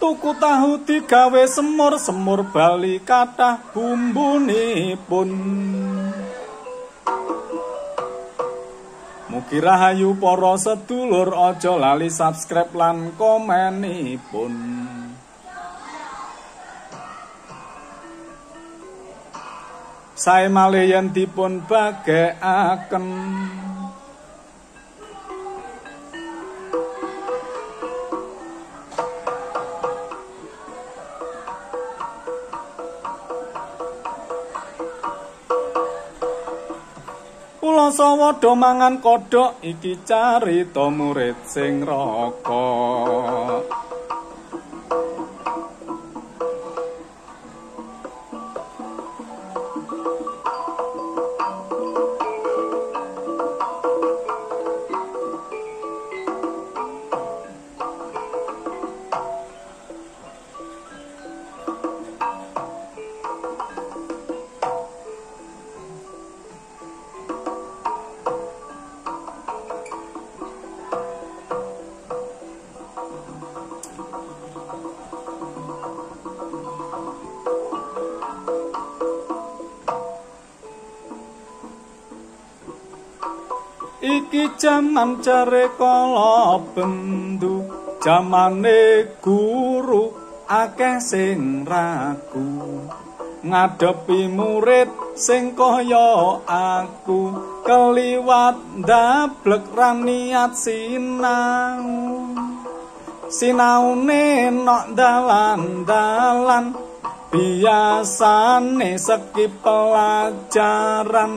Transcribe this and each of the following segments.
Tuku tahu digawe semur, semur bali kathah bumbunipun. Mugi rahayu para sedulur, aja lali subscribe lan komenipun. Sae malih yen dipun bagekaken. Kula sawadha mangan kodhok, iki carita murid sing rokok. Iki jaman jare kala bendu, jamane guru akeh sing ragu. Ngadepi murid sing kaya aku, keliwat ndablek ra niat sinau. Sinaune nok dalan-dalan, biasane skip pelajaran.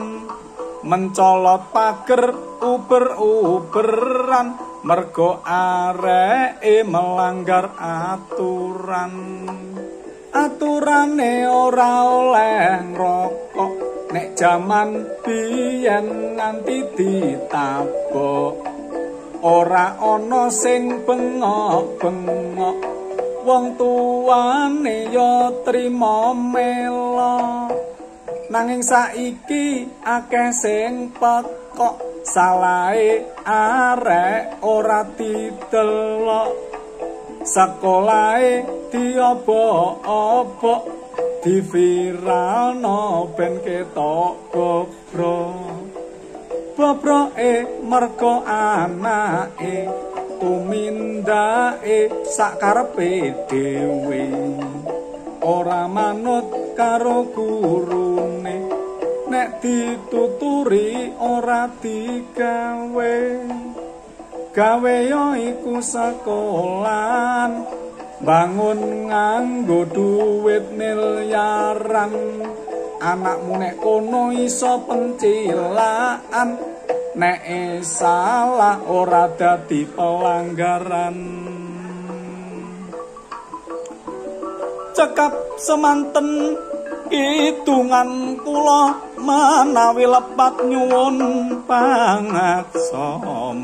Mencolot pager uber-uberan, mergo areke melanggar aturan. Aturane ora oleh ngrokok, nek jaman biyen nganti ditabok. Ora ana sing bengok-bengok, wong tuane ya trima melok. Nanging saiki akeh sing pekok, salahe arek ora didelok. Sekolahe diobok-obok, diviralno ben ketok bobrok. Bobroke mergo anake tumindake sakarepe dhewe. Ora manut karo gurune, nek dituturi ora digawe. Gawe yo iku sekolahan, bangun nganggo duit miliaran. Anakmu nek kono iso pencilaan, nek salah ora dadi pelanggaran. Cekap semanten hitungan kula, menawi lepat nyuwun pangaksom.